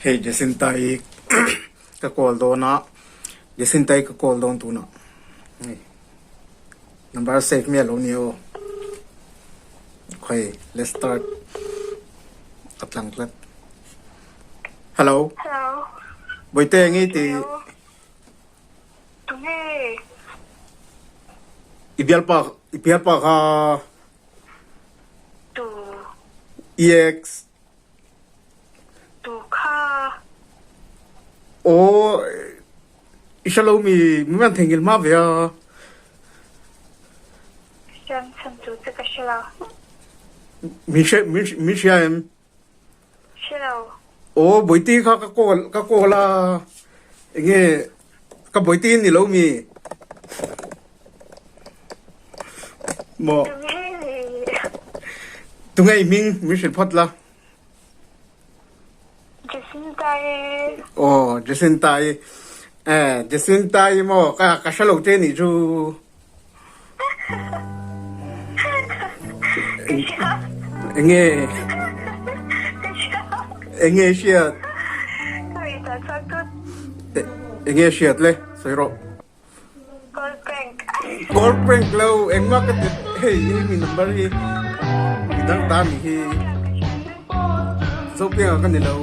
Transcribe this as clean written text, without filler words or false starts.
Hei Jacinta hi ka call dawn a, Jacinta hi ka call dawn tunah hei number save miah lo nia aw okay let's start a tlang tlat hello Hello. Bawihte eng i ti Hello. Tunge? I bialpa i bialpa kha Tu. EX Tu kha. Aw i hre lo mi mi an theihnghilh hma ve a. Siam chhan tu che ka hre lo. Min hre min min hria em? Hre lo. Aw Bawihte kha ka call ka call a enge ka Bawihte ni lo mi? Maw? Tunge i hming min hrilh phawt la. Jacinta-i. Aw Jacinta-i. Eh Jacinta-i maw ka ka hre lo che nih chu. Enge enge hriat? Enge hriat le sawi rawh. Call prank. Call prank lo engmah ka ti hei i mi number hi mi dang ta ni hi Zopianga ka ni lo.